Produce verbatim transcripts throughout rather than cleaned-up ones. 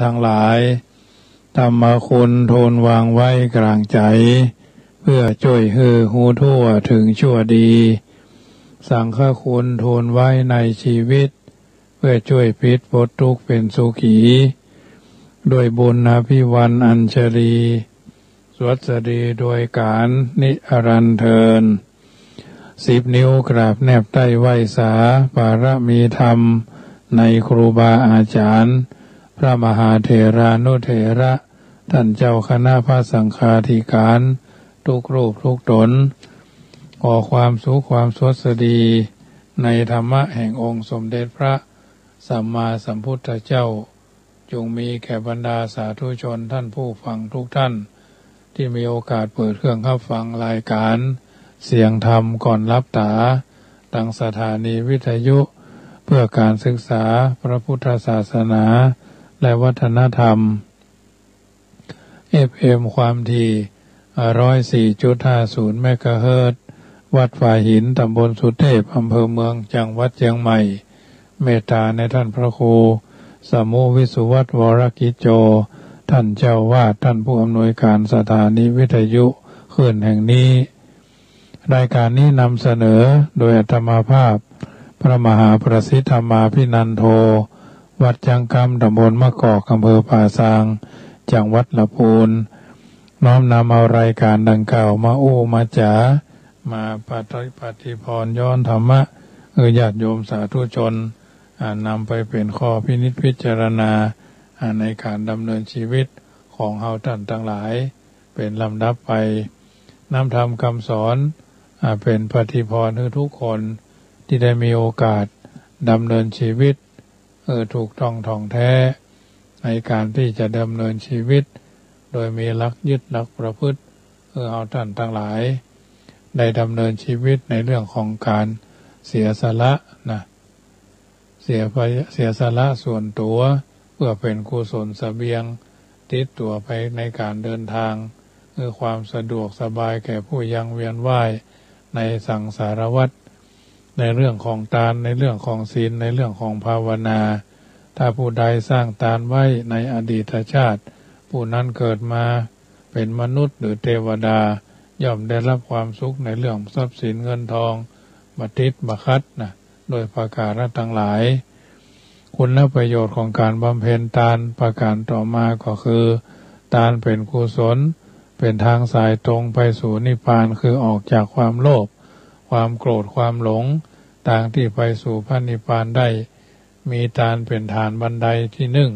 ตังหลาย ธรรมคุณทูลวางไว้กลางใจ๋ เพื่อจ้วยหื้อฮู้ทั่วเถิงชั่วดี สังฆคุณทูลไว้ในชีวิต เพื่อจ้วยพลิกป๊นตุ๊กข์เป๋นสุขี ด้วยบุญอภิวาทอัญชลี สวัสดีโดยกาลนิรันดร์เทอญ สิบนิ้วกราบแนบใต้ไหว้สาบารมีธรรมในครูบาอาจ๋ารย์ พระมหาเถรานุเถระ ต้านเจ้าคณะพระสังฆาธิการ ทุกรูปทุกต๋น ขอความสุขความสวัสดี ในธรรมะแห่งองค์สมเด็จพระสัมมาสัมพุทธเจ้า จงมีแก่บรรดาสาธุชนต้านผู้ฟังทุกต้าน ตี้มีโอกาสเปิดเครื่องฮับฟังรายก๋านเสียงธรรมก่อนหลับต๋า ตางสถานีวิทยุเพื่อก๋านศึกษาพระพุทธศาสนาและวัฒนธรรม เอฟเอ็ม ความถี่ ร้อยสี่จุดห้าศูนย์ เมกะเฮิรตซ์ วัดฝายหิน ต๋ำบลสุเทพ อำเภอเมือง จังหวัดเจียงใหม่ เมตต๋าในต้านพระครู สมุห์ วิสุวัฒน์ วรกิจโจ ต้านเจ้าอาวาส ต้านผู้อำนวยก๋านสถานีวิทยุคลื่นแห่งนี้ รายก๋านนี้นำเสนอโดยอาตมาภาพ พระมหาประสิทธิ์ธรรมาภินันโท วัดจั๊งกำ ต๋ำบลมะกอก อำเภอป่าซาง จังหวัดละปูน น้อมนำเอารายก๋านดังกล่าวมาอู้มาจ๋า มาปฏิ ปฏิพรย้อนธรรมะ หื้อญาติโยมสาธุชน อ่า นำไปเป๋นข้อพินิจพิจารณา อ่า ในก๋านดำเนินชีวิตของเฮาต้านตังหลาย เป๋นลำดับไป น้ำธรรมกำสอน อ่า เป๋นปฏิพรหื้อทุกคน ตี้ได้มีโอกาสดำเนินชีวิต เออ ถูกต้องถ่องแท้ ในก๋านตี้จะดำเนินชีวิต โดยมีหลักยึดหลักประพฤติ เออ เฮาต้านตังหลาย ได้ดำเนินชีวิตในเรื่องของก๋านเสียสละนะ เสียไป เสียสละส่วนตั๋ว เปื้อเป๋นกุศลเสบียง ติดตั๋วไปในก๋านเดินตาง เออ ความสะดวกสบายแก่ผู้ยังเวียนว่ายในสังสารวัฏ ในเรื่องของตาน ในเรื่องของศีล ในเรื่องของภาวนา ถ้าผู้ใดสร้างตานไว้ในอดีตชาติ ผู้นั้นเกิดมาเป๋นมนุษย์หรือเตวดา ย่อมได้ฮับความสุขในเรื่องทรัพย์สินเงินทอง บ่ติดบ่ขัดนะ โดยประก๋านตังหลาย คุณประโยชน์ของก๋านบำเพ็ญตานประก๋านต่อมาก็คือ ตานเป๋นกุศล เป๋นตางสายตรงไปสู่นิพพาน คือออกจากความโลภ ความโกรธ ความหลง ตางตี้ไปสู่พระนิพพานได้ มีตานเป๋นฐานบันไดตี้นึ่ง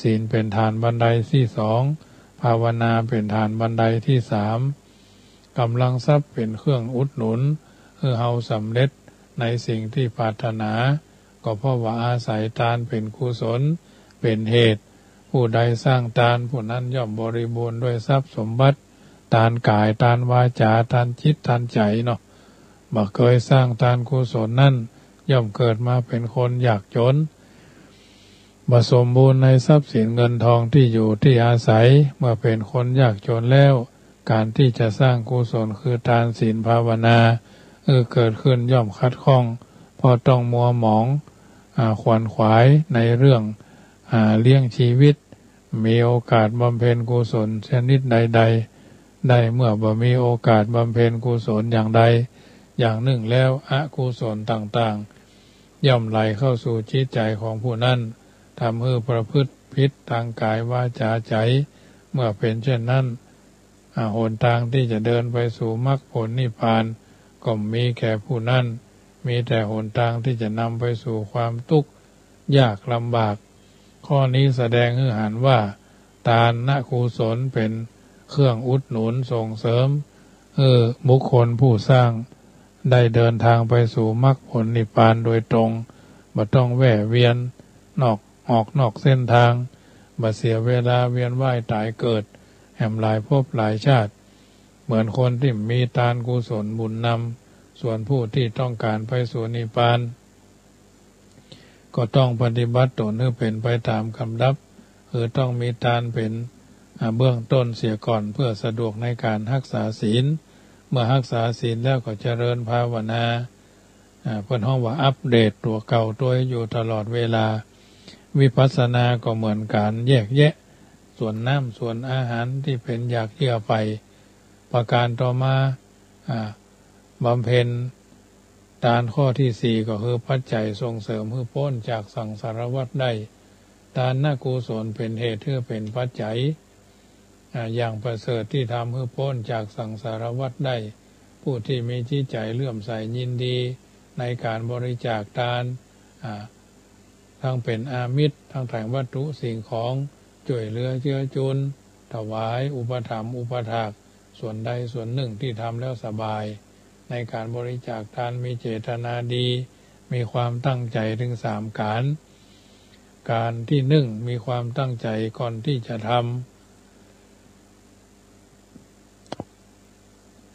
ศีลเป๋นฐานบันไดตี้สอง ภาวนาเป๋นฐานบันไดตี้สาม ก๋ำลังทรัพย์เป๋นเครื่องอุดหนุน หื้อเฮาสำเร็จในสิ่งตี้ปรารถนา ก็เพราะว่าอาศัยตานเป๋นกุศล เป๋นเหตุ ผู้ใดสร้างตาน ผู้นั้นย่อมบริบูรณ์ด้วยทรัพย์สมบัติ ตานก๋าย ตานวาจา ตานจิต ตานใจ๋เนาะ บ่เกยสร้างตานกุศลนั้น ย่อมเกิดมาเป๋นคนยากจ๋น บ่สมบูรณ์ในทรัพย์สินเงินทองตี้อยู่ตี้อาศัย เมื่อเป๋นคนยากจ๋นแล้ว ก๋านตี้จะสร้างกุศลคือตานศีลภาวนา เออ เกิดขึ้นย่อมขัดข้อง เพราะต้องมัวหมอง อ่า ขวนขวายในเรื่อง อ่า เลี้ยงชีวิต มีโอกาสบำเพ็ญกุศลชนิดใดๆ ได้ เมื่อบ่มีโอกาสบำเพ็ญกุศลอย่างใดอย่างนึ่งแล้ว อกุศลต่างๆ ย่อมไหลเข้าสู่จิตใจ๋ของผู้นั้น ทำหื้อประพฤติผิดตางก๋าย วาจา ใจ๋ เมื่อเป๋นเจ้นนั้น อ่า หนตางตี้จะเดินไปสู่มรรคผลนิพพาน ก็บ่มีแก่ผู้นั้น มีแต่หนตางตี้จะนำไปสู่ความตุ๊กข์ยากลำบาก ข้อนี้แสดงหื้อหันว่า ตานกุศลเป๋นเครื่องอุดหนุนส่งเสริม เออ บุคคลผู้สร้างได้เดินตางไปสู่มรรคผลนิพพานโดยตรง บ่ต้องแวะเวียนนอก ออกนอกเส้นตาง บ่เสียเวลาเวียนว่ายต๋ายเกิดแหมหลายภพหลายชาติ เหมือนคนตี้มีตานกุศลบุญนำ ส่วนผู้ตี้ต้องก๋านไปสู่นิพพาน ก็ต้องปฏิบัติตนหื้อเป๋นไปต๋ามก๋ำดับ คือต้องมีตานเป๋น อ่า เบื้องต้นเสียก่อน เพื่อสะดวกในก๋านฮักษาศีล เมื่อฮักษาศีลแล้วก็เจริญภาวนา อ่า เปิ้นฮ้องว่าอัปเดตตั๋วเก่าตั๋วอยู่ตลอดเวลา วิปัสสนาก็เหมือนก๋านแยกแยะส่วนน้ำส่วนอาหารตี้เป๋นอยากเยื่อใฝ่ ประก๋านต่อมา อ่า บำเพ็ญตานข้อตี้สี่ก็คือปัจจัยส่งเสริมหื้อป๊นจากสังสารวัฏได้ ตานกุศลเป๋นเหตุหื้อเป๋นปัจจัย อ่า อย่างประเสริฐตี้ทำหื้อป๊นจากสังสารวัฏได้ ผู้ตี้มีจิตใจ๋เลื่อมใสยินดีในก๋านบริจาคตาน อ่า ตึงเป๋นอามิตร ตึงแถมวัตถุสิ่งของ จ้วยเหลือเจื้อจุน ถวาย อุปถัมภ์ อุปถาก ส่วนใดส่วนนึ่งตี้ทำแล้วสบาย ในก๋านบริจาคตานมีเจตนาดี มีความตั้งใจ๋ตึงสามก๋าน ก๋านตี้นึ่ง มีความตั้งใจ๋ก่อนตี้จะทำ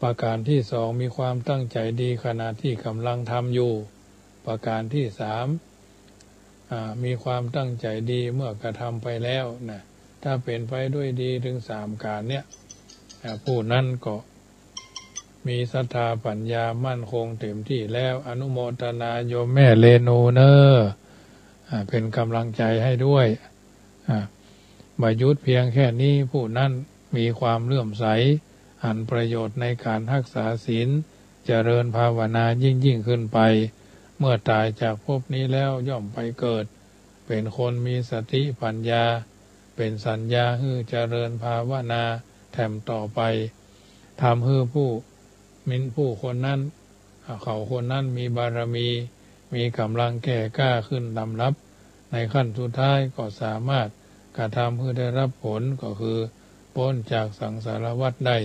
ประก๋านตี้สอง มีความตั้งใจ๋ดีขณะตี้ก่ำลังทำอยู่ ประก๋านตี้สาม อ่า มีความตั้งใจ๋ดีเมื่อกระทำไปแล้วนะ ถ้าเป๋นไปด้วยดีตึงสามก๋านเนี่ย อ่า ผู้นั้นก็มีศรัทธาปัญญามั่นคงเต็มตี้แล้ว อนุโมทนาโยมแม่เรนูเน่อ อ่า เป๋นก๋ำลังใจ๋หื้อด้วย อ่า บ่หยุดเพียงแค่นี้ ผู้นั้นมีความเลื่อมใส หันประโยชน์ในก๋านฮักษาศีล เจริญภาวนายิ่งๆ ขึ้นไป เมื่อต๋ายจากภพนี้แล้วย่อมไปเกิด เป๋นคนมีสติปัญญา เป๋นสัญญาหื้อเจริญภาวนาแถมต่อไป ทำหื้อผู้ มิน ผู้คนนั้น เขาคนนั้นมีบารมี มีก๋ำลังแก่กล้าขึ้นลำดับ ในขั้นสุดท้ายก็สามารถกระทำหื้อได้รับผลก็คือป๊นจากสังสารวัฏได้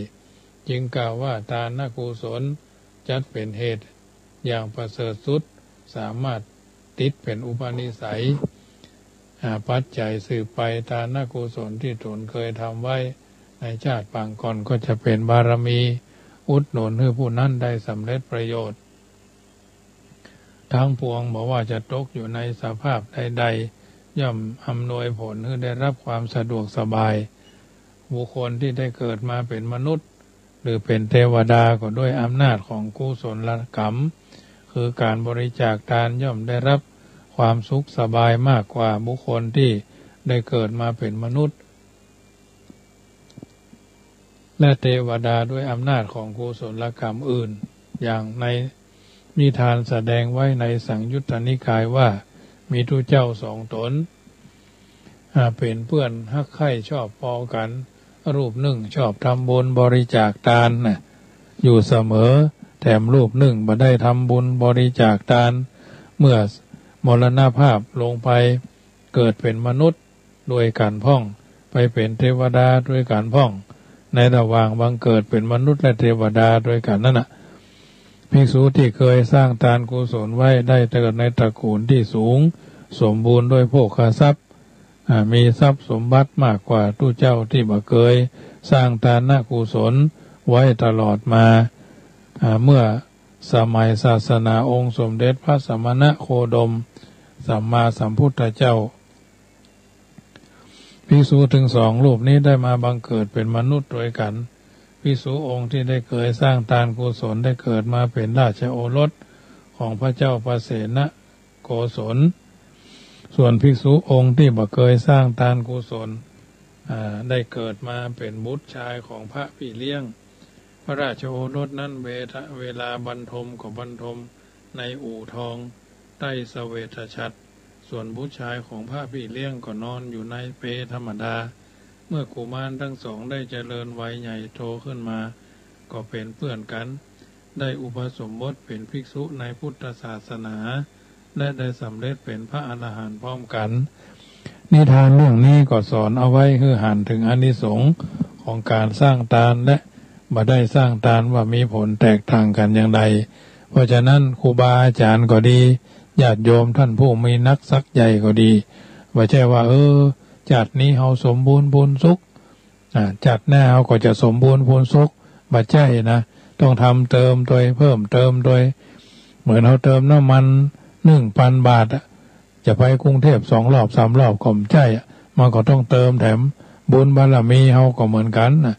จึงกล่าวว่าตานกุศลจัดเป๋นเหตุอย่างประเสริฐสุด สามารถติดเป๋นอุปนิสัย อ่า ปัจจัยสืบไป ตานกุศลตี้ตนเคยทำไว้ในชาติปางก่อนก็จะเป๋นบารมี อุดหนุนหื้อผู้นั้นได้สำเร็จประโยชน์ ทั้งปวงบ่ว่าจะตกอยู่ในสภาพใดๆ ย่อมอำนวยผลหื้อได้รับความสะดวกสบาย บุคคลตี้ได้เกิดมาเป๋นมนุษย์ หรือเป๋นเตวดาก็ด้วยอำนาจของกุศลกรรม คือก๋านบริจาคตานย่อมได้รับความสุขสบายมากกว่าบุคคลตี้ได้เกิดมาเป๋นมนุษย์ และเตวดาด้วยอำนาจของกุศลกรรมอื่น อย่างในนิทานแสดงไว้ในสังยุตตนิกายว่า มีตุ๊เจ้าสองต๋น อ่า เป๋นเปื้อนฮักใค่ชอบปอกั๋น รูปนึ่งชอบทำบุญบริจาคตานน่ะ อยู่เสมอ แถมรูปนึ่งบ่ได้ทำบุญบริจาคตาน เมื่อมรณภาพลงไปเกิดเป๋นมนุษย์ ตวยกั๋นพ่อง ไปเป๋นเตวดาตวยกั๋นพ่อง ในระหว่างบังเกิดเป๋นมนุษย์และเตวดาตวยกั๋นนั้นน่ะ ภิกษุตี้เคยสร้างตานกุศลไว้ได้เกิดในตระกูลตี้สูง สมบูรณ์ด้วยโภคทรัพย์ อ่า มีทรัพย์สมบัติมากกว่าตุ๊เจ้าตี้บ่เกยสร้างตานกุศลไว้ตลอดมา อ่า เมื่อสมัยศาสนาองค์สมเด็จพระสมณโคดมสัมมาสัมพุทธเจ้า ภิกษุตึงสองรูปนี้ได้มาบังเกิดเป๋นมนุษย์ตวยกั๋น ภิกษุองค์ตี้ได้เกยสร้างตานกุศลได้เกิดมาเป๋นราชโอรสของพระเจ้าปเสนโกศล ส่วนภิกษุองค์ตี้บ่เกยสร้างตานกุศล อ่า ได้เกิดมาเป๋นบุตรชายของพระพี่เลี้ยง พระราชโอรสนั้นเวทะ เวลาบรรทมก็บรรทมในอู่ทองใต้เสวตฉัตร ส่วนบุตรชายของพระพี่เลี้ยงก็นอนอยู่ในเปลธรรมดา เมื่อกุมารทั้งสองได้เจริญวัยใหญ่โตขึ้นมา ก็เป๋นเปื้อนกั๋น ได้อุปสมบทเป๋นภิกษุในพุทธศาสนา และได้สำเร็จเป๋นพระอรหันต์พร้อมกั๋น นิทานเรื่องนี้ก็สอนเอาไว้หื้อหันถึงอานิสงส์ของก๋านสร้างตานและบ่ได้สร้างตานว่ามีผลแตกต่างกั๋นอย่างใด เพราะฉะนั้นครูบาอาจ๋ารย์ก็ดี ญาติโยมต้านผู้มีนักสักใหญ่ก็ดี บ่ใจ้ว่า เออ จาตินี้เฮาสมบูรณ์พูนสุข อ่า จาติหน้าเฮาก็จะสมบูรณ์พูนสุข บ่ใจ้นะ ต้องทำเติมตวย เพิ่มเติมตวย เหมือนเฮาเติมน้ำมันนึ่งปันบาทอะ จะไปกรุงเทพฯสองรอบสามรอบก็บ่ใจ้อะ มันก็ต้องเติมแถม บุญบารมีเฮาก็เหมือนกั๋นน่ะ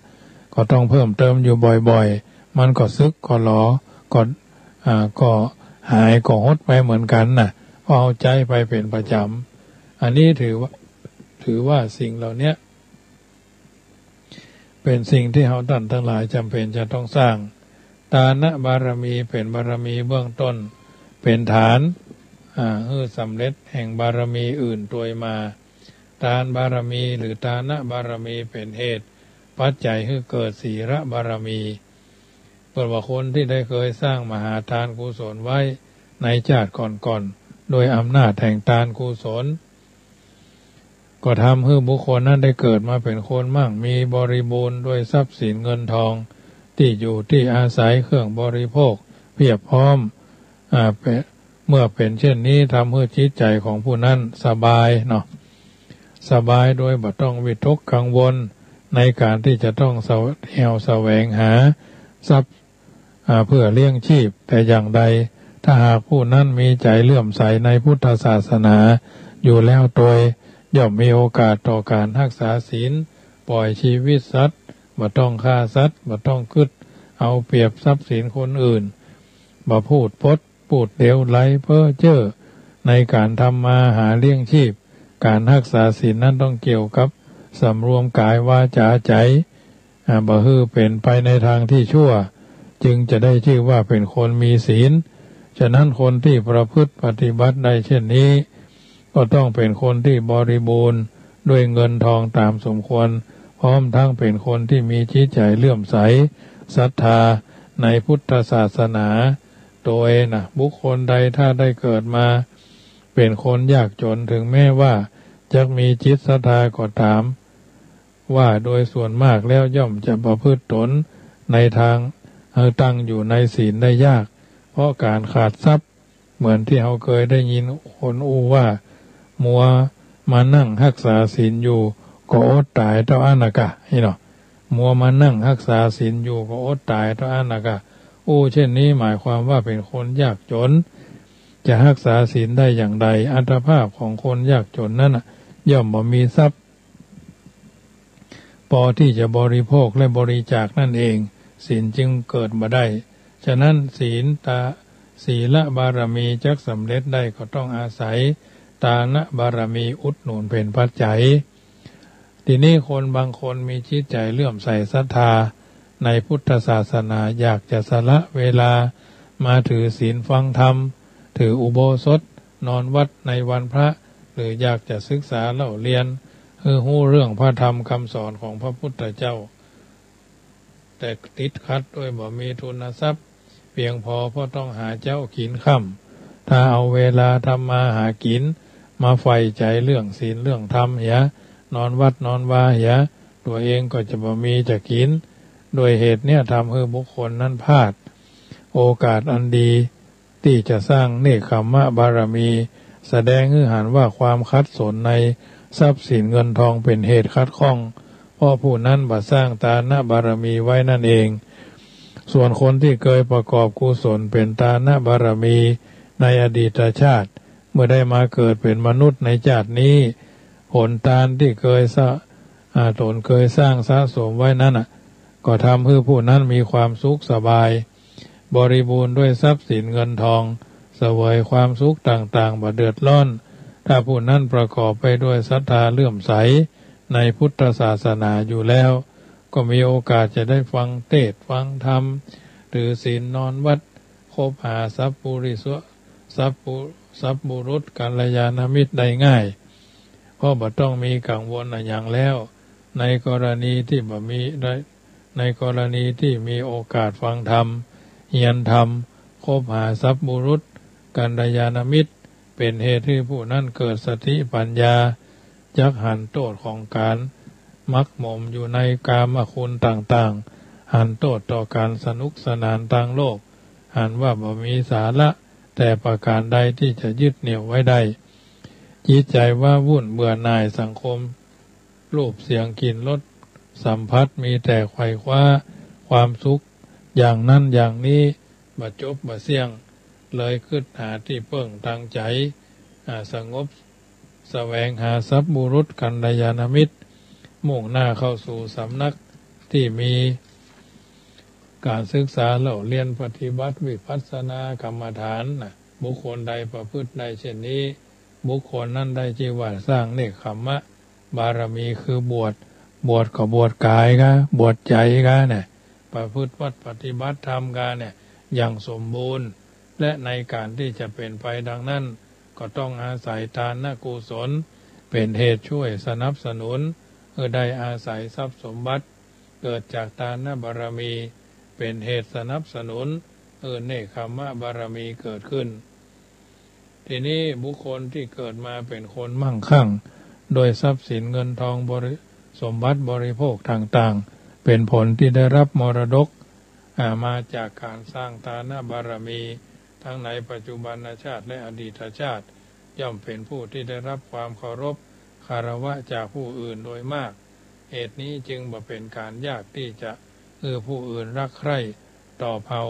ก็ต้องเพิ่มเติมอยู่บ่อยๆ มันก็สึกก็หลอ ก็ อ่า ก็หายก็หดไปเหมือนกั๋นน่ะ เพราะเฮาใจ๊ไปเป๋นประจ๋ำ อันนี้ถือว่า ถือว่าสิ่งเหล่าเนี้ย เป๋นสิ่งตี้เฮาต้านตังหลายจ๋ำเป๋นจะต้องสร้าง ตานบารมีเป๋นบารมีเบื้องต้น เป๋นฐาน อ่า หื้อสำเร็จแห่งบารมีอื่นตวยมา ตานบารมีหรือตานบารมีเป๋นเหตุปัจจัยหื้อเกิดศีลบารมี เปิ้นว่าคนตี้ได้เกยสร้างมหาตานกุศลไว้ในจาติก่อนๆ โดยอำนาจแห่งตานกุศล ก็ทำหื้อบุคคลนั้นได้เกิดมาเป๋นคนมั่งมีบริบูรณ์ด้วยทรัพย์สินเงินทอง ตี้อยู่ตี้อาศัยเครื่องบริโภคเพียบพร้อม อ่า เป๋น เมื่อเป๋นเช่นนี้ทำหื้อจิตใจ๋ของผู้นั้นสบายเนาะ สบายโดยบ่ต้องวิตกกังวลในก๋านตี้จะต้องแสว- แอ่วแสวงหาทรัพย์ อ่า เพื่อเลี้ยงชีพแต่อย่างใด ถ้าหากผู้นั้นมีใจ๋เลื่อมใสในพุทธศาสนาอยู่แล้วตวย ย่อมมีโอกาสต่อก๋านฮักษาศีล ป่อยจีวิตสัตว์ บ่ต้องฆ่าสัตว์ บ่ต้องกึ๊ดเอาเปรียบทรัพย์สินคนอื่น บ่พูดปด พูดเหลวไหลเพ้อเจ้อในก๋านทำมาหาเลี้ยงชีพ ก๋านฮักษาศีลนั้นต้องเกี่ยวกับสำรวมก๋ายวาจาใจ๋ อ่า บ่หื้อเป๋นไปในตางตี้ชั่ว จึงจะได้จื้อว่าเป๋นคนมีศีล ฉะนั้นคนตี้ประพฤติปฏิบัติได้เช่นนี้ ก็ต้องเป๋นคนตี้บริบูรณ์ด้วยเงินทองต๋ามสมควร พร้อมตังเป๋นคนตี้มีจิตใจ๋เลื่อมใสศรัทธาในพุทธศาสนา ตวยนะ บุคคลใดถ้าได้เกิดมาเป๋นคนยากจ๋น เถิงแม้ว่าจักมีจิตศรัทธาก็ต๋าม ว่าโดยส่วนมากแล้วย่อมจะประพฤติตนในตางหื้อตั้งอยู่ในศีลได้ยาก เพราะก๋านขาดทรัพย์ เหมือนตี้เฮาเกยได้ยินคนอู้ว่า มัวมานั่งฮักษาศีลอยู่ก็อดต๋ายเต้าอั้นนะก่ะ นี่เนาะ มัวมานั่งฮักษาศีลอยู่ก็อดต๋ายเต้าอั้นนะก่ะ อู้เช่นนี้หมายความว่าเป๋นคนยากจ๋น จะฮักษาศีลได้อย่างใด อัตภาพของคนยากจ๋นนั้นน่ะ ย่อมบ่มีทรัพย์ ปอตี้จะบริโภคและบริจาคนั่นเอง ศีลจึงเกิดบ่ได้ ฉะนั้นศีลตา- ศีลบารมีจักสำเร็จได้ก็ต้องอาศัยตานบารมีอุดหนุนเป๋นปัจจัย ทีนี้คนบางคนมีจิตใจ๋เลื่อมใสศรัทธาในพุทธศาสนา อยากจะสละเวลามาถือศีลฟังธรรม ถืออุโบสถ นอนวัดในวันพระ หรืออยากจะศึกษาเล่าเรียน หื้อฮู้เรื่องพระธรรมคำสอนของพระพุทธเจ้า แต่ติดขัดด้วยบ่มีทุนทรัพย์เปียงปอ เพราะต้องหาเจ๊ากิ๋นค่ำ ถ้าเอาเวลาทำมาหากิ๋นมาใฝ่ใจ๋เรื่องศีลเรื่องธรรมเหีย นอนวัดนอนวาเหีย ตั๋วเองก็จะบ่มีจะกิ๋น ด้วยเหตุเนี้ยทำหื้อบุคคลนั้นพลาดโอกาสอันดี ตี้จะสร้างเนกขัมมบารมี แสดงหื้อหันว่าความขัดสนในทรัพย์สินเงินทองเป๋นเหตุขัดข้อง เพราะผู้นั้นบ่สร้างตานบารมีไว้นั่นเอง ส่วนคนตี้เกยประกอบกุศลเป๋นตานบารมีในอดีตชาติ เมื่อได้มาเกิดเป๋นมนุษย์ในจาตินี้ ผลตานตี้เกยสะ- อ่า ตนเกยสร้างสะสมไว้นั้นน่ะ ก็ทำหื้อผู้นั้นมีความสุขสบาย บริบูรณ์ด้วยทรัพย์สินเงินทอง เสวยความสุขต่างๆ บ่เดือดร้อน ถ้าผู้นั้นประกอบไปด้วยศรัทธาเลื่อมใสในพุทธศาสนาอยู่แล้ว ก็มีโอกาสจะได้ฟังเตสน์ฟังธรรม ถือศีลนอนวัด คบหาสัพปุริสะ- สัพปุ- สัพบุรุษกัลยาณมิตรได้ง่าย เพราะบ่ต้องมีกังวลอะหยังแล้ว ในกรณีตี้บ่มีได้- ในกรณีตี้มีโอกาสฟังธรรม เฮียนธรรม คบหาสัพบุรุษกัลยาณมิตร เป๋นเหตุหื้อผู้นั้นเกิดสติปัญญา จักหันโต้ษของก๋านหมกหมมอยู่ในกามคุณต่างๆ หันโต้ษต่อก๋านสนุกสนานตางโลก หันว่าบ่มีสาระแต่ประก๋านใดตี้จะยึดเหนี่ยวไว้ได้ จิตใจ๋ว้าวุ่นเบื่อหน่ายสังคม รูปเสียงกลิ่นรสสัมผัส มีแต่ไขว่คว้าความสุขอย่างนั้นอย่างนี้ บ่จบบ่เสี้ยง เลยกึ๊ดหาตี้เปิ้งตางใจ๋ อ่า สงบ แสวงหาสัพบุรุษกัลยาณมิตร มุ่งหน้าเข้าสู่สำนักตี้มีก๋านศึกษาเล่าเรียนปฏิบัติวิปัสสนากรรมฐานน่ะ บุคคลใดประพฤติได้เช่นนี้ บุคคลนั้นได้ชื่อว่าสร้างเนกขัมมะบารมี คือบวช บวชก็บวชก๋ายกา บวชใจ๋กาเนี่ย ประพฤติวัตรปฏิบัติธรรมกาเนี่ย อย่างสมบูรณ์ และในก๋านตี้จะเป๋นไปดังนั้น ก็ต้องอาศัยทานกุศลเป๋นเหตุช่วยสนับสนุน หื้อได้อาศัยทรัพย์สมบัติเกิดจากทานบารมีเป๋นเหตุสนับสนุน หื้อเนกขัมมะบารมีเกิดขึ้น ทีนี้บุคคลตี้เกิดมาเป๋นคนมั่งคั่ง โดยทรัพย์สินเงินทองบริ สมบัติบริโภคต่างๆ เป๋นผลตี้ได้ฮับมรดก อ่า มาจากก๋านสร้างทานบารมี ทั้งในปัจจุบันชาติและอดีตชาติ ย่อมเป๋นผู้ตี้ได้ฮับความเคารพคารวะจากผู้อื่นโดยมาก เหตุนี้จึงบ่เป๋นก๋านยากตี้จะหื้อผู้อื่นฮักใคร่ตอบเฮา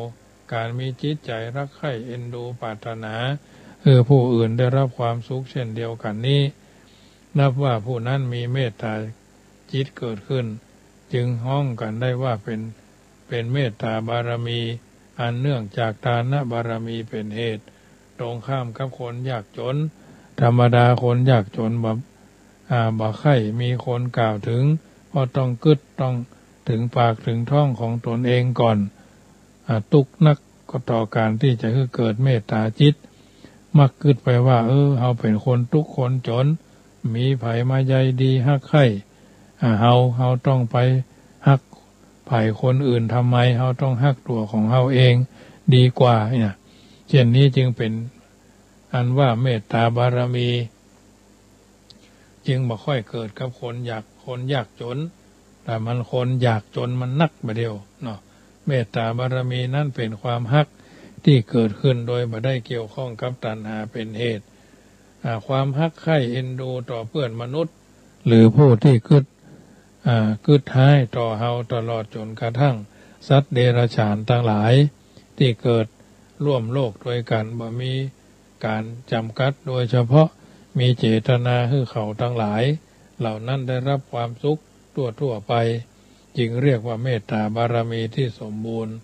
ก๋านมีจิตใจ๋ฮักใคร่เอ็นดูปรารถนาหื้อผู้อื่นได้ฮับความสุขเช่นเดียวกั๋นนี้ นับว่าผู้นั้นมีเมตตาจิตเกิดขึ้น จึงฮ้องกั๋นได้ว่าเป๋น เป๋นเมตตาบารมี อันเนื่องจากทานบารมีเป๋นเหตุ ตรงข้ามกับคนยากจ๋น ธรรมดาคนยากจ๋นบ่ อ่า บ่ใค่มีคนกล่าวเถิง เพราะต้องกึ๊ดต้องเถิงปากเถิงท้องของตนเองก่อน อ่า ตุ๊กนักก็ต่อก๋านตี้จะหื้อเกิดเมตตาจิต มักกึ๊ดไปว่า เออ เฮาเป๋นคนตุ๊กคนจ๋น มีใผมาใยดีฮักใคร่ อ่า เฮา เฮาต้องไปฮักใฝ่คนอื่นทำไม เฮาต้องฮักตั๋วของเฮาเองดีกว่าเนี่ย เช่นนี้จึงเป๋นอันว่าเมตตาบารมี จึงบ่ค่อยเกิดกับคนยาก คนยากจ๋น แต่มันคนยากจ๋นมันนักบ่าเดี่ยวเนาะ เมตตาบารมีนั้นเป๋นความฮักตี้เกิดขึ้นโดยบ่ได้เกี่ยวข้องกับตัณหาเป๋นเหตุ อ่า ความฮักใคร่เอ็นดูต่อเปื้อนมนุษย์ หรือผู้ตี้กึ๊ด อ่า กึ๊ดฮ้ายต่อเฮา ตลอดจ๋นกระทั่งสัตว์เดรัจฉานตังหลาย ตี้เกิดร่วมโลกตวยกั๋น บ่มีก๋านจ๋ำกัด โดยเฉพาะมีเจตนาหื้อเขาตังหลายเหล่านั้นได้ฮับความสุขทั่วๆ ไป จึงเรียกว่าเมตตาบารมีตี้สมบูรณ์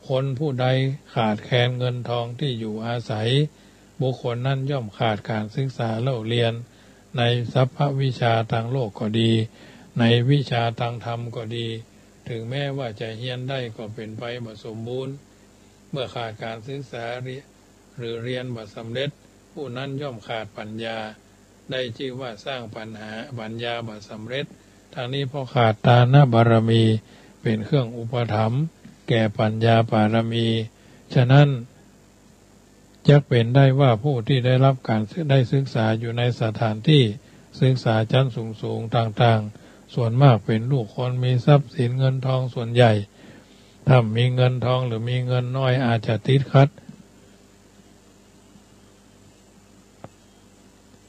คนผู้ใดขาดแคลนเงินทองตี้อยู่อาศัย บุคคลนั้นย่อมขาดก๋านศึกษาเล่าเรียน ในสรรพวิชาตางโลกก็ดี ในวิชาตางธรรมก็ดี เถิงแม้ว่าจะเฮียนได้ก็เป๋นไปบ่สมบูรณ์ เมื่อขาดก๋านศึกษาเรียน หรือเฮียนบ่สำเร็จ ผู้นั้นย่อมขาดปัญญา ได้จื้อว่าสร้างปัญหา ปัญญาบ่สำเร็จ ทั้งนี้เพราะขาดทานบารมีเป๋นเครื่องอุปถัมภ์แก่ปัญญาบารมี ฉะนั้น จักเป๋นได้ว่าผู้ตี้ได้ฮับก๋านได้ศึกษาอยู่ในสถานตี้ศึกษาชั้นสูงๆ ต่างๆ ส่วนมากเป๋นลูกคนมีทรัพย์สินเงินทองส่วนใหญ่ ถ้ามีเงินทองหรือมีเงินน้อยอาจจะติดขัด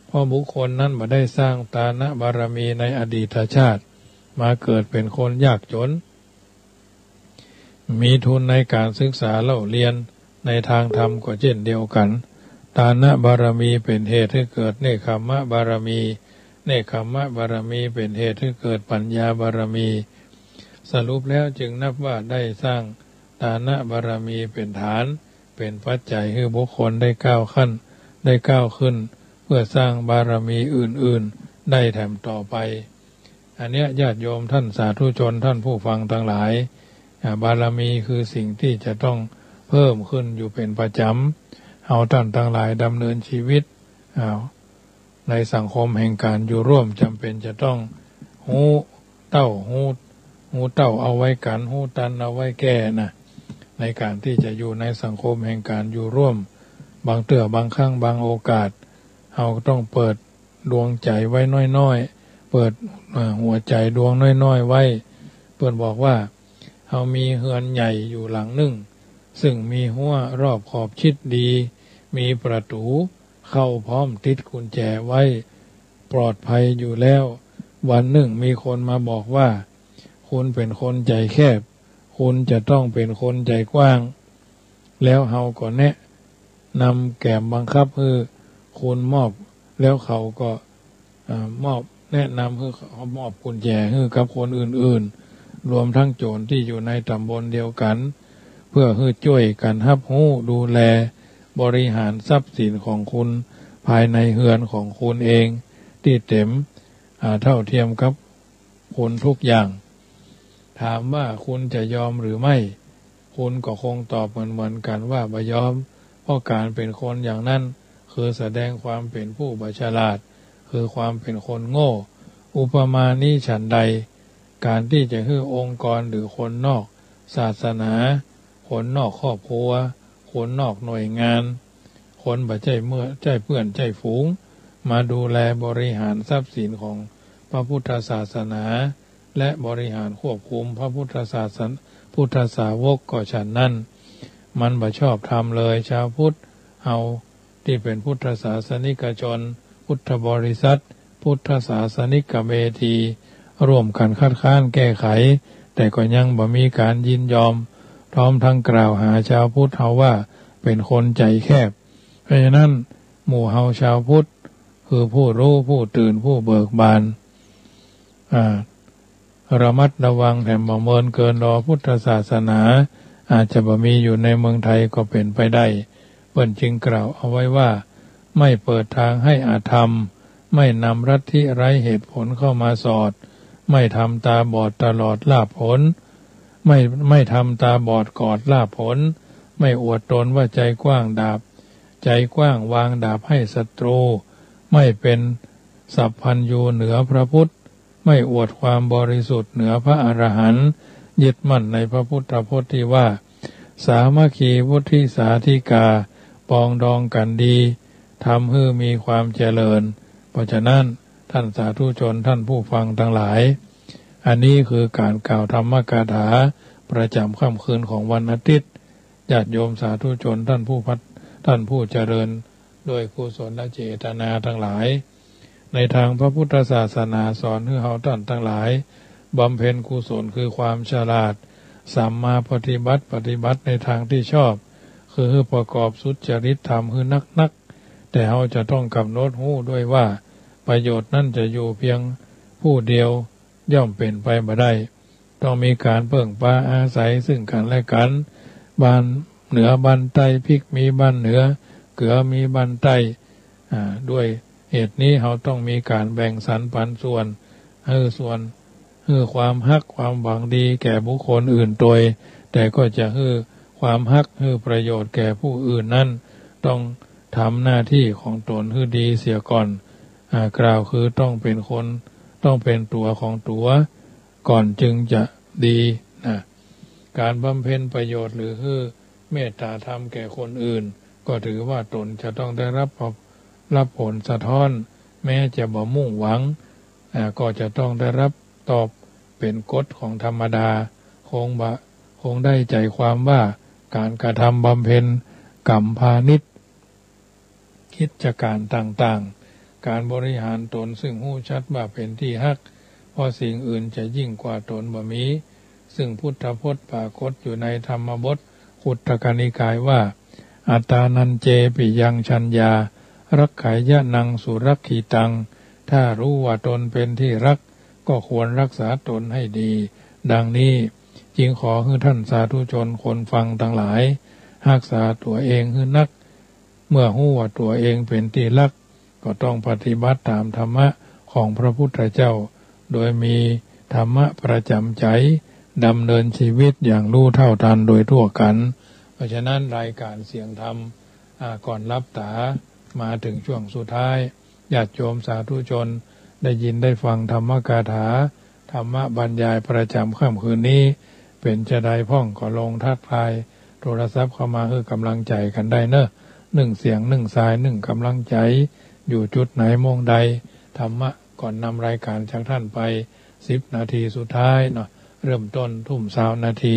เพราะบุคคลนั้นบ่ได้สร้างทานบารมีในอดีตชาติ มาเกิดเป๋นคนยากจ๋น มีทุนในก๋านศึกษาเล่าเรียน ในตางธรรมก็เจ้นเดียวกั๋น ทานบารมีเป๋นเหตุหื้อเกิดเนกขัมมะบารมี เนกขัมมะบารมีเป๋นเหตุหื้อเกิดปัญญาบารมี สรุปแล้วจึงนับว่าได้สร้างทานบารมีเป๋นฐาน เป๋นปัจจัยหื้อบุคคลได้ก้าวขั้น ได้ก้าวขึ้น เพื่อสร้างบารมีอื่นๆ ได้แถมต่อไป อันเนี้ยญาติโยมท่านสาธุชนท่านผู้ฟังตังหลาย อ่า บารมีคือสิ่งตี้จะต้องเพิ่มขึ้นอยู่เป๋นประจ๋ำ เฮาต้านตังหลายดำเนินชีวิต อ่า ในสังคมแห่งก๋านอยู่ร่วมจ๋ำเป๋นจะต้องฮู้เต้า ฮู้ ฮู้เต้าเอาไว้กั๋น ฮู้ตันเอาไว้แก้นะ ในก๋านตี้จะอยู่ในสังคมแห่งก๋านอยู่ร่วม บางเตื้อบางครั้งบางโอกาส เฮาต้องเปิดดวงใจ๋ไว้น้อยๆ เปิด เอ่อ หัวใจ๋ดวงน้อยๆ ไว้ เปิ้นบอกว่า เฮามีเฮือนใหญ่อยู่หลังนึ่ง ซึ่งมีฮั้วรอบขอบชิดดี มีประตู๋ เข้าพร้อมติดกุญแจไว้ ปลอดภัยอยู่แล้ว วันนึ่งมีคนมาบอกว่า คุณเป๋นคนใจ๋แคบ คุณจะต้องเป๋นคนใจ๋กว้าง แล้วเฮาก็แนะนำแกมบังคับหื้อคุณมอบ แล้วเขาก็ เอ่อ มอบ แนะนำหื้อเขามอบกุญแจหื้อกับคนอื่นๆ รวมทั้งโจ๋รตี้อยู่ในต๋ำบลเดียวกั๋น เพื่อหื้อจ้วยกั๋นฮับฮู้ดูแล บริหารทรัพย์สินของคุณ ภายในเฮือนของคุณเองตี้เต็ม อ่า เท่าเทียมกับคุณทุกอย่าง ถามว่าคุณจะยอมหรือไม่ คุณก็คงตอบเหมือนๆ กั๋นว่าบ่ยอม เพราะก๋านเป๋นคนอย่างนั้น คือแสดงความเป๋นผู้บ่ฉลาด คือความเป๋นคนโง่ อุปมานี้ฉันใด ก๋านตี้จะหื้อองค์กรหรือคนนอกศาสนา คนนอกครอบครัว คนนอกหน่วยงาน คนบ่ใจ้เมื่อ ใจ้เปื้อนใจ้ฝูง มาดูแลบริหารทรัพย์สินของพระพุทธศาสนา และบริหารควบคุมพระพุทธศาสน- พุทธสาวกก็ฉันนั้น มันบ่ชอบธรรมเลย ชาวพุทธเฮาตี้เป๋นพุทธศาสนิกชน พุทธบริษัท พุทธศาสนิกเมธี ร่วมกั๋นคัดค้านแก้ไข แต่ก็ยังบ่มีก๋านยินยอม พร้อมทั้งกล่าวหาชาวพุทธเฮาว่าเป๋นคนใจ๋แคบ เพราะฉะนั้น หมู่เฮาชาวพุทธ คือผู้ฮู้ ผู้ตื่น ผู้เบิกบาน อ่า ระมัดระวังแถมบ่เมินเกินรอพุทธศาสนา อาจจะบ่มีอยู่ในเมืองไทยก็เป๋นไปได้ เปิ้นจึงกล่าวเอาไว้ว่า ไม่เปิดทางให้อธรรม ไม่นำลัทธิไร้เหตุผลเข้ามาสอด ไม่ทำตาบอดตลอดลาภผล ไม่ ไม่ทำตาบอดกอดลาภผล ไม่อวดตนว่าใจกว้างดาบ ใจกว้างวางดาบให้ศัตรู ไม่เป็นสัพพัญญูเหนือพระพุทธ ไม่อวดความบริสุทธิ์เหนือพระอรหันต์ ยึดมั่นในพระพุทธพจน์ที่ว่า สามัคคีวุฒิสาธิกา ปองดองกั๋นดี ทำหื้อมีความเจริญ เพราะฉะนั้น ท่านสาธุชน ท่านผู้ฟังทั้งหลาย อันนี้คือก๋านกล่าวธรรมกถาประจ๋ำค่ำคืนของวันอาทิตย์ ญาติโยมสาธุชน ท่านผู้พัฒ- ท่านผู้เจริญด้วยกุศลเจตนาทั้งหลาย ในทางพระพุทธศาสนาสอนหื้อเฮาต้านทั้งหลาย บำเพ็ญกุศลคือความฉลาด สัมมาปฏิบัติ ปฏิบัติในทางที่ชอบ คือหื้อประกอบสุจริตธรรมหื้อนักๆ แต่เฮาจะต้องกำหนดฮู้ด้วยว่า ประโยชน์นั้นจะอยู่เพียงผู้เดียว ย่อมเป๋นไปบ่ได้ ต้องมีก๋านเปิ้งปาอาศัยซึ่งกั๋นและกั๋น บ้านเหนือบ้านใต้ พริกมีบ้านเหนือ เกลือมีบ้านใต้ อ่า ด้วยเหตุนี้เฮาต้องมีก๋านแบ่งสรรปันส่วน หื้อส่วน หื้อความฮักความหวังดีแก่บุคคลอื่นตวย แต่ก็จะหื้อความฮัก หื้อประโยชน์แก่ผู้อื่นนั้น ต้องทำหน้าตี้ของตนหื้อดีเสียก่อน อ่า กล่าวคือต้องเป๋นคน ต้องเป๋นตั๋วของตั๋วก่อนจึงจะดีนะ ก๋านบำเพ็ญประโยชน์หรือหื้อเมตตาธรรมแก่คนอื่น ก็ถือว่าตนจะต้องได้รับ รับผลสะท้อน แม้จะบ่มุ่งหวัง อ่า ก็จะต้องได้รับตอบเป๋นกฎของธรรมดา คงบ่ คงได้ใจ๋ความว่าก๋านกระทำบำเพ็ญกรรมพาณิชย์ กิจก๋านต่างๆ ก๋านบริหารตนซึ่งฮู้ชัดว่าเป๋นตี้ฮัก เพราะสิ่งอื่นจะยิ่งกว่าตนบ่มี ซึ่งพุทธพจน์ปรากฏอยู่ในธรรมบทคุตตกนิกายว่า อัตตานัญเจปิยังชัญญา รักขายะนังสุรักขิตัง ถ้ารู้ว่าตนเป๋นตี้ฮัก ก็ควรฮักษาตนให้ดี ดังนี้ จึงขอหื้อท่านสาธุชนคนฟังตังหลาย ฮักษาตั๋วเองหื้อนัก เมื่อฮู้ว่าตั๋วเองเป๋นตี้ฮัก ก็ต้องปฏิบัติต๋ามธรรมะของพระพุทธเจ้า โดยมีธรรมะประจ๋ำใจ๋ ดำเนินชีวิตอย่างฮู้เท่าทันโดยทั่วกั๋น เพราะฉะนั้นรายก๋านเสียงธรรม อ่า ก่อนหลับต๋า มาเถิงช่วงสุดท้าย ญาติโยมสาธุชน ได้ยินได้ฟังธรรมกถา ธรรมบรรยายประจ๋ำค่ำคืนนี้ เป๋นจาใดพ่องก็ลองทักทาย โทรศัพท์เข้ามาหื้อกำลังใจ๋กั๋นได้เนาะ นึ่งเสียง นึ่งสาย นึ่งกำลังใจ๋ อยู่จุดไหน โมงใด ธรรมะก่อนนำรายก๋านจากท่านไป สิบนาทีสุดท้ายเนาะ เริ่มต้นทุ่มซาวนาที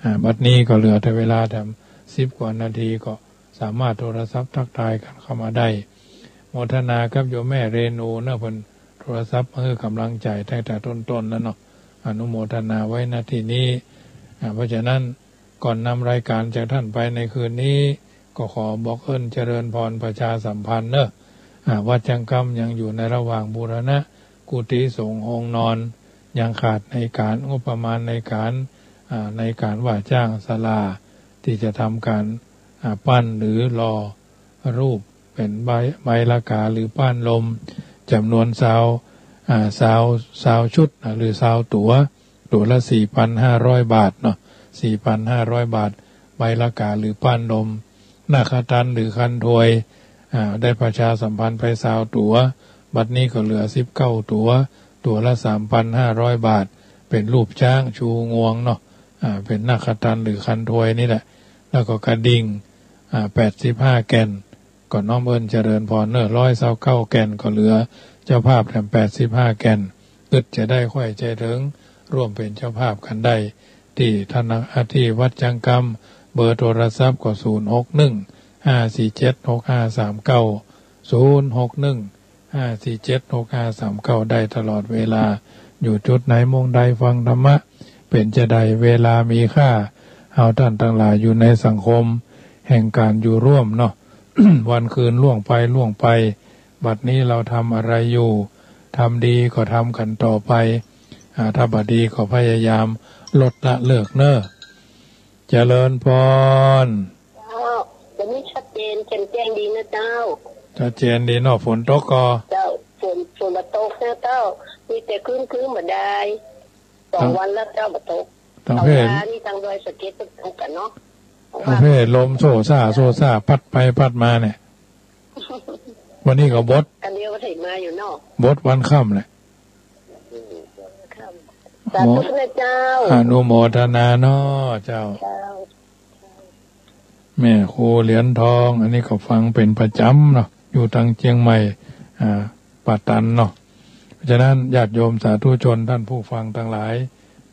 อ่า บัดนี้ก็เหลือแต่เวลาแถมสิบกว่านาที ก็สามารถโทรศัพท์ทักทายกั๋นเข้ามาได้ โมทนากับโยมแม่เรนูเนาะ เปิ้นโทรศัพท์มาหื้อกำลังใจ๋ตั้งแต่ต้นๆ นั้นเนาะ อนุโมทนาไว้ ณ ที่นี้ อ่า เพราะฉะนั้น ก่อนนำรายก๋านจากท่านไปในคืนนี้ ก็ขอบอกเอิ้นเจริญพรประชาสัมพันธ์เนาะ อ่า วัดจังกำยังอยู่ในระหว่างบูรณะกุฏิสงฆ์โฮงนอน ยังขาดในก๋านงบประมาณในก๋าน อ่า ในก๋านว่าจ้างศาลา ตี้จะทำก๋าน อ่า ปั้นหรือหล่อรูป เป๋นใบ ใบละกาหรือป้านลม จ๋ำนวนซาว อ่า ซาว ซาวชุดนะ หรือซาวตั๋ว ตั๋วละสี่พันห้าร้อยบาทเนาะ สี่พันห้าร้อยบาท ใบละกาหรือป้านลม นาคคันหรือคันทวย อ่า ได้ประชาสัมพันธ์ไปซาวตั๋ว บัดนี้ก็เหลือสิบเก้าตั๋ว ตั๋วละสามพันห้าร้อยบาท เป๋นรูปจ๊างชูงวงเนาะ อ่า เป๋นนาคคันหรือคันทวยนี่แหละ แล้วก็กระดิ่ง อ่า แปดสิบห้าแก่น ก็น้อมเอิ้นเจริญพรเนาะ ร้อยซาวเก้าแก่น ก็เหลือเจ้าภาพแถมแปดสิบห้าแก่น กึ๊ดจะได้ใค่เถิง ร่วมเป๋นเจ้าภาพกั๋นได้ ตี้ธนา อ่า ตี้วัดจังกำ เบอร์โทรศัพท์ก็ ศูนย์หกหนึ่ง ห้าสี่เจ็ด หกห้าสามเก้า ศูนย์หกหนึ่ง ห้าสี่เจ็ด หกห้าสามเก้า ได้ตลอดเวลา อยู่จุดไหนมุมใดฟังธรรมะ เป๋นจาใดเวลามีค่า เฮาต้านตังหลายอยู่ในสังคมแห่งก๋านอยู่ร่วมเนาะ วันคืนล่วงไปล่วงไป บัดนี้เฮาทำอะไรอยู่ ทำดีก็ทำกั๋นต่อไป อ่า ถ้าบ่ดีก็พยายามลดละเลิกเนาะ เจริญพร เจ้า วันนี้ชัดเจนแจ่มแจ้งดีนะเจ้า ชัดเจนดีเนาะ ฝนตกก่อ เจ้า ฝน ฝนบ่ตกนะเจ้า มีแต่ครึ้มๆ บ่ได้ สองวันแล้วเจ้า บ่ตก ตังเพ่ เสาร์อาทิตย์นี่ตังดอยสะเก็ดเปิ้นตกกั๋นเนาะ ตังเพ่ลมโซ่ซ่าโซ่ซ่า พัดไปพัดมาเนี่ย วันนี้ก็บด อันเดียวก็เถิงมาอยู่เนาะ บดวันค่ำแหละ สาธุนะเจ้า อนุโมทนาเนาะเจ้า เจ้า แม่ครูเหรียญทอง อันนี้ก็ฟังเป๋นประจ๋ำเนาะ อยู่ตังเจียงใหม่ อ่า ป่าตันเนาะ เพราะฉะนั้นญาติโยมสาธุชนต้านผู้ฟังตังหลาย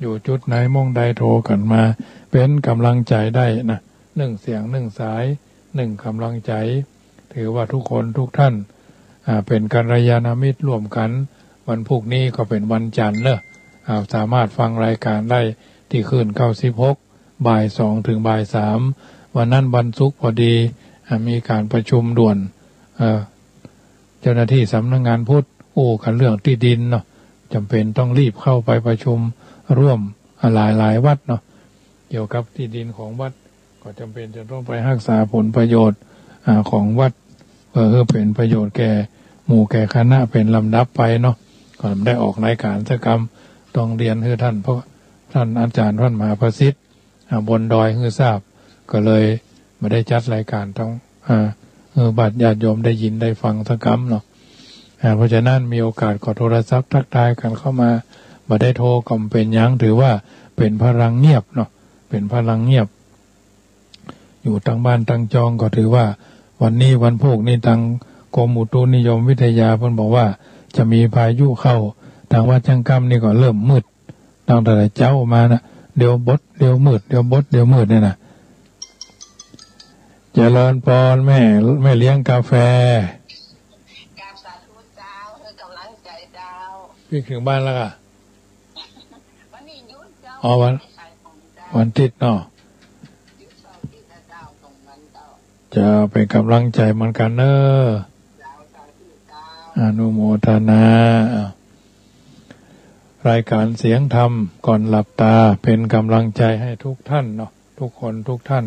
อยู่จุดไหนมุมใดโทรกั๋นมา เป๋นก๋ำลังใจ๋ได้นะ นึ่งเสียงนึ่งสาย นึ่งก๋ำลังใจ๋ ถือว่าทุกคนทุกท่าน อ่า เป๋นกัลยาณมิตรร่วมกั๋น วันพูกนี้ก็เป๋นวันจั๋นทร์เนาะ อ่า สามารถฟังรายก๋านได้ตี้คลื่นเก้าสิบหก บ่ายสองเถิงบ่ายสาม วันนั้นวันศุกร์พอดี อ่า มีก๋านประชุมด่วน เอ่อ เจ้าหน้าตี้สำนักงานพุทธอู้กั๋นเรื่องตี้ดินเนาะ จ๋ำเป๋นต้องรีบเข้าไปประชุมร่วม อ่า หลายๆ วัดเนาะ เกี่ยวกับตี้ดินของวัด ก็จ๋ำเป๋นจะต้องไปฮักษาผลประโยชน์ อ่า ของวัด เพื่อหื้อเป๋นประโยชน์แก่หมู่แก่คณะเป๋นลำดับไปเนาะ ก็ได้ออกรายก๋านสักกำ ต้องเรียนหื้อต้าน เพราะต้านอาจ๋ารย์ต้านมหาประสิทธิ์ อ่า บนดอยหื้อทราบ ก็เลยบ่ได้จัดรายก๋านต้อง อ่า หื้อญาติโยมได้ยินได้ฟังสักกำเนาะ อ่า เพราะฉะนั้นมีโอกาสก็โทรศัพท์ทักทายกั๋นเข้ามา บ่ได้โทรก็บ่เป๋นหยัง ถือว่าเป๋นพลังเงียบเนาะ เป๋นพลังเงียบ อยู่ตังบ้านตังจองก็ถือว่าวันนี้วันพูกนี้ตังกรมอุตุนิยมวิทยาเปิ้นบอกว่าจะมีพายุเข้า ตังวัดจังกำนี่ก็เริ่มมืด ตั้งแต่เจ๊ามานะ เดี๋ยวบด เดี๋ยวมืด เดี๋ยวบด เดี๋ยวมืดเนี่ยนะ เจริญพรแม่ แม่เลี้ยงกาแฟ กราบสาธุเจ้า หื้อกำลังใจ๋เจ้า ปิ๊กเถิงบ้านแล้วก่ะ วันนี้หยุดเจ้า อ๋อ วัน วันอาทิตย์เนาะ หยุดเสาร์อาทิตย์นะเจ้า ตรงนั้นเจ้า จะเป๋นกำลังใจ๋เหมือนกั๋นเนาะ เจ้า สาธุเจ้า อนุโมทนา รายก๋านเสียงธรรมก่อนหลับตา เป๋นกำลังใจ๋หื้อทุกท่านเนาะ ทุกคนทุกท่าน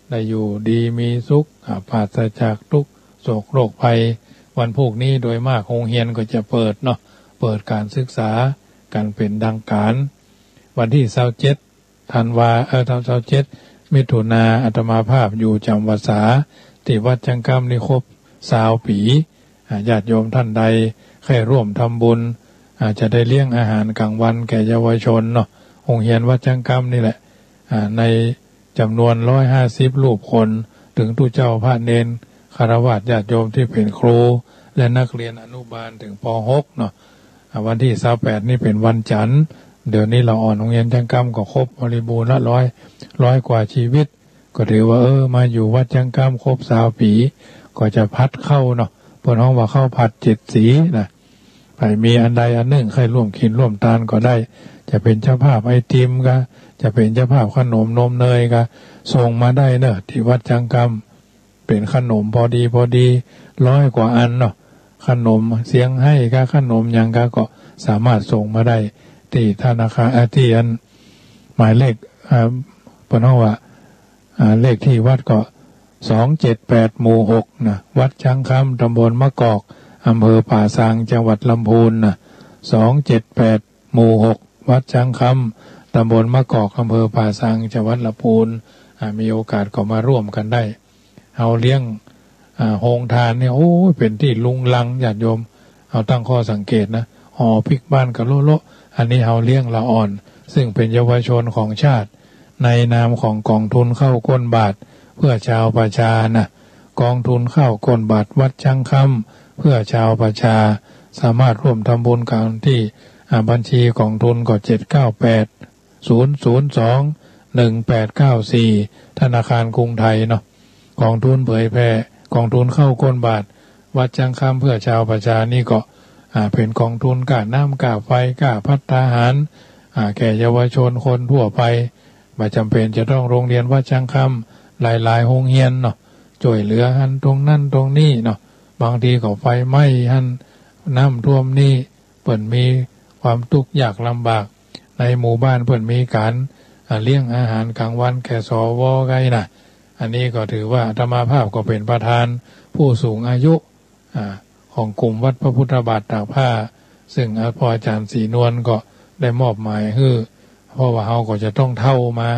ได้อยู่ดีมีสุข อ่า ปราศจากทุกข์โศกโรคภัย วันพูกนี้โดยมากโฮงเฮียนก็จะเปิดเนาะ เปิดก๋านศึกษากั๋นเป๋นทางก๋าน วันตี้ซาวเจ็ดธันวา เอ่อ ซาวเจ็ดมิถุนา อาตมาภาพอยู่จ๋ำวัสสา ตี้วัดจังกำนี่ครบซาวปี๋ อ่า ญาติโยมต้านใดใค่ร่วมทำบุญ อ่า จะได้เลี้ยงอาหารก๋างวันแก่เยาวชนเนาะ โฮงเฮียนวัดจังกำนี่แหละ อ่า ในจ๋ำนวนร้อยห้าสิบรูปคน เถิงตุ๊เจ้าพระเณร ฆราวาสญาติโยมตี้เป๋นครู และนักเรียนอนุบาลเถิง ป.หก เนาะ อ่า วันตี้ซาวแปดนี่เป๋นวันจั๋นทร์ เดี๋ยวนี้ละอ่อนโฮงเฮียนจังกำก็ครบบริบูรณ์ละ ร้อย ร้อยกว่าชีวิต ก็ถือว่า เออ มาอยู่วัดจังกำครบซาวปี๋ ก็จะผัดข้าวเนาะ เปิ้นฮ้องว่าข้าวผัดเจ็ดสีนะ ใผมีอันใดอันนึ่งใค่ร่วมกิ๋นร่วมตานก็ได้ จะเป๋นเจ้าภาพไอติมกา จะเป๋นเจ้าภาพขนมนมเนยกา ส่งมาได้เนาะ ตี้วัดจังกำ เป๋นขนมพอดีพอดี ร้อยกว่าอันเนาะ ขนมเซี่ยงไฮ้กา ขนมหยังกา ก็สามารถส่งมาได้ ตี้ธนาคาร อ่า ตี้อัน หมายเลข อ่า เปิ้นฮ้องว่า อ่า เลขตี้วัดก็ สองเจ็ดแปด หมู่หกนะ วัดช้างคำ ตำบลมะกอก อำเภอป่าซาง จังหวัดลำพูนนะ สองเจ็ดแปด หมู่หก วัดช้างคำ ตำบลมะกอก อำเภอป่าซาง จังหวัดลำพูน อ่า มีโอกาสก็มาร่วมกั๋นได้ เฮาเลี้ยง อ่า โฮงตานเนี่ย โอ้ย เป๋นตี้รุงรัง ญาติโยม เฮาตั้งข้อสังเกตนะ หอปิ๊กบ้านก็โละๆ อันนี้เฮาเลี้ยงละอ่อน ซึ่งเป๋นเยาวชนของชาติ ในนามของก๋องทุนข้าวก้นบาตรเพื่อชาวประชานะ ก๋องทุนข้าวก้นบาตรวัดช้างคำเพื่อชาวประชา สามารถร่วมทำบุญกั๋นตี้ อ่า บัญชีก๋องทุนก็ เจ็ดเก้าแปด ศูนย์ศูนย์สอง หนึ่งแปดเก้าสี่ ธนาคารกรุงไทยเนาะ ก๋องทุนเผยแผ่ ก๋องทุนข้าวก้นบาตรวัดช้างคำเพื่อชาวประชานี่ก็ อ่า เป๋นก๋องทุนก้าน้ำก้าไฟ ก้าภัตตาหาร อ่า แก่เยาวชนคนทั่วไป บ่จ๋ำเป๋นจะต้องโฮงเฮียนวัดช้างคำ หลายๆ โฮงเฮียนเนาะ จ้วยเหลือหั้นตรงนั้นตรงนี้เนาะ บางทีก็ไฟไหม้หั้น น้ำท่วมนี่ เปิ้นมีความตุ๊กข์ยากลำบาก ในหมู่บ้านเปิ้นมีก๋าน อ่า เลี้ยงอาหารก๋างวันแก่ สว ไงนะ อันนี้ก็ถือว่าอาตมาภาพก็เป๋นประธานผู้สูงอายุ อ่า ของกลุ่มวัดพระพุทธบาทตากผ้า ซึ่ง อ่า พ่ออาจ๋ารย์ศรีนวลก็ได้มอบหมายหื้อ เพราะว่าเฮาก็จะต้องเฒ่ามา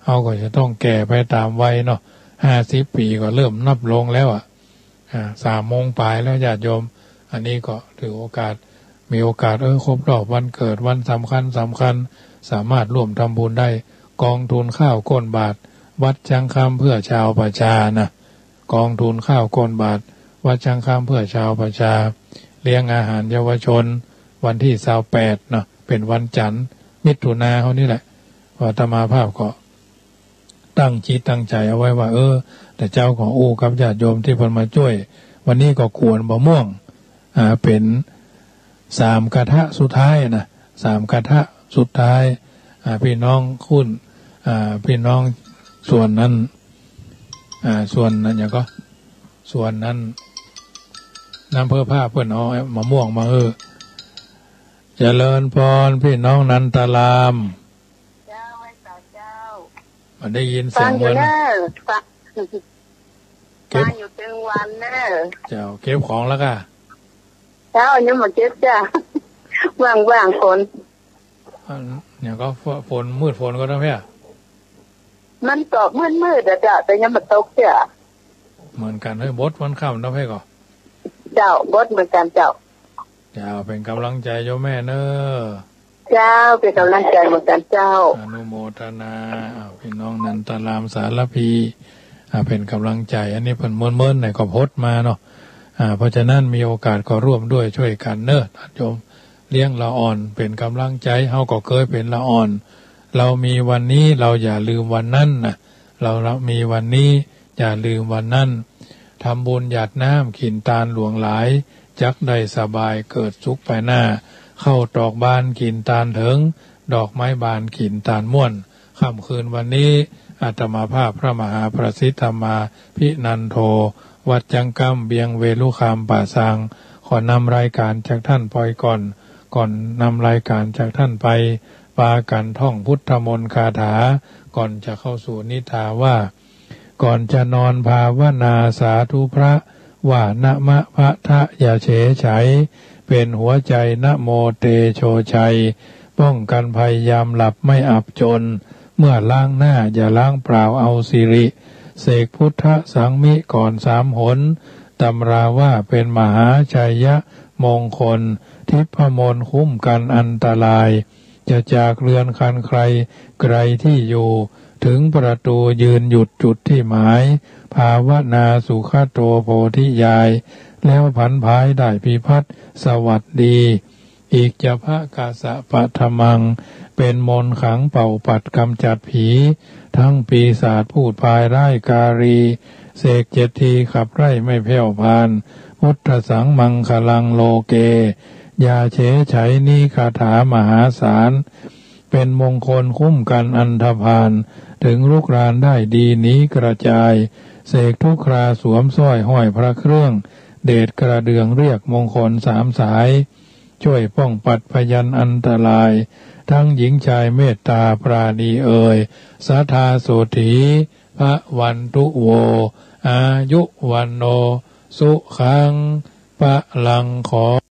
เฮาก็จะต้องแก่ไปต๋ามวัยเนาะ ห้าสิบปี๋ก็เริ่มนับลงแล้วอะ อ่า สามโมงป๋ายแล้วญาติโยม อันนี้ก็ถือโอกาส มีโอกาส เออ ครบรอบวันเกิด วันสำคัญสำคัญ สามารถร่วมทำบุญได้ ก๋องทุนข้าวก้นบาตรวัดช้างคำเพื่อชาวประชานะ ก๋องทุนข้าวก้นบาตรวัดช้างคำเพื่อชาวประชา เลี้ยงอาหารเยาวชน วันตี้ซาวแปดเนาะ เป๋นวันจันทร์ มิถุนาเฮานี่แหละ อาตมาภาพก็ ตั้งจิตตั้งใจ๋เอาไว้ว่า เออ แต่เจ๊าก็อู้กับญาติโยมตี้เปิ้นมาจ้วย วันนี้ก็กวนบ่าม่วง อ่า เป๋นสามกระทะสุดท้ายนะ สามกระทะสุดท้าย อ่า ปี้น้องคุ้น อ่า ปี้น้องส่วนนั้น อ่า ส่วนนั้นหยังก็ ส่วนนั้น นำเพื่อผ้าเปิ้นเอามะม่วงมา เออ เจริญพรปี้น้องนันตาราม เจ้า ไหว้สาเจ้า บ่ได้ยินเสียง ฟังอยู่ เปิ้น เน้อ ฟัง เก็บ ฟังอยู่ตึงวันเน้อ เจ้า เก็บของแล้วก่ะ เจ้า ยังบ่เก็บจ้ะ ว่างๆ ฝน อันเนี่ยก็ฝน ฝนมืดฝนก็ต้องเพี้ย มันก็มืดๆ อะเจ้า แต่ยังบ่ตกเตื้อ เหมือนกั๋น เฮ้ย บดวันค่ำเนาะเพ่อก่อ เจ้า บดเหมือนกั๋นเจ้า เจ้า เป๋นก๋ำลังใจ๋โยมแม่เน้อ เจ้า เป๋นก๋ำลังใจ๋เหมือนกั๋นเจ้า อนุโมทนา อ้าว ปี้น้องนันตารามสารภี อ่า เป๋นก๋ำลังใจ๋ อันนี้เปิ้นเมินๆ ไหนก็พดมาเนาะ อ่า เพราะฉะนั้นมีโอกาสก็ร่วมด้วยช่วยกั๋นเน้อ ญาติโยม เลี้ยงละอ่อน เป๋นก๋ำลังใจ๋ เฮาก็เกยเป๋นละอ่อน เรามีวันนี้ เราอย่าลืมวันนั้นนะ เรามีวันนี้ อย่าลืมวันนั้น ทำบุญหยาดน้ำ กิ๋นตานหลวงหลาย จักได้สบาย เกิดสุขไปหน้า ข้าวตอกบาน กิ๋นตานเถิง ดอกไม้บาน กิ๋นตานม่วน ค่ำคืนวันนี้ อาตมาภาพพระมหาประสิทธิ์ธรรมาภินันโท วัดจังกำ เวียงเวลุคาม ป่าซาง ขอนำรายการจากท่านไปก่อน ก่อนนำรายการจากท่านไป ปากั๋นท่องพุทธมนต์คาถา ก่อนจะเข้าสู่นิทาว่า ก่อนจะนอนภาวนาสาธุพระ ว่านะมะพะทะอย่าเฉยไฉ เป๋นหัวใจ๋นะโมเตโชชัย ป้องกันภัยยามหลับไม่อับจน เมื่อล้างหน้าอย่าล้างเปล่าเอาสิริ เสกพุทธสังมิก่อนสามหน ตำราว่าเป๋นมหาชัยมงคล ทิพมนต์คุ้มกันอันตราย จะจากเรือนคันใครไกลที่อยู่ ถึงประตูยืนหยุดจุดที่หมาย ภาวนาสุขโตโพธิญาณ แล้วผันผายได้พิพัฒน์สวัสดี อิจฉพะกะสะปะทะมัง เป๋นมนต์ขังเป่าปัดกำจัดผี ทั้งปีศาจพูดพายร้ายการี เสกเจ็ดทีขับไล่ไม่แผ่วพาน พุทธสังมังคลังโลเก อย่าเฉยไฉนี้คาถามหาศาล เป๋นมงคลคุ้มกันอันธพาล ถึงลุกรานได้ดีหนีกระจาย เสกทุกคราสวมสร้อยห้อยพระเครื่อง เดชกระเดื่องเรียกมงคลสามสาย ช่วยป้องปัดพยันอันตราย ทั้งหญิงชายเมตตาปราณีเอ่ย ศรัทธาโสตถี ภะวันตุ โว อายุ วัณโณ สุขัง พะลัง ขอ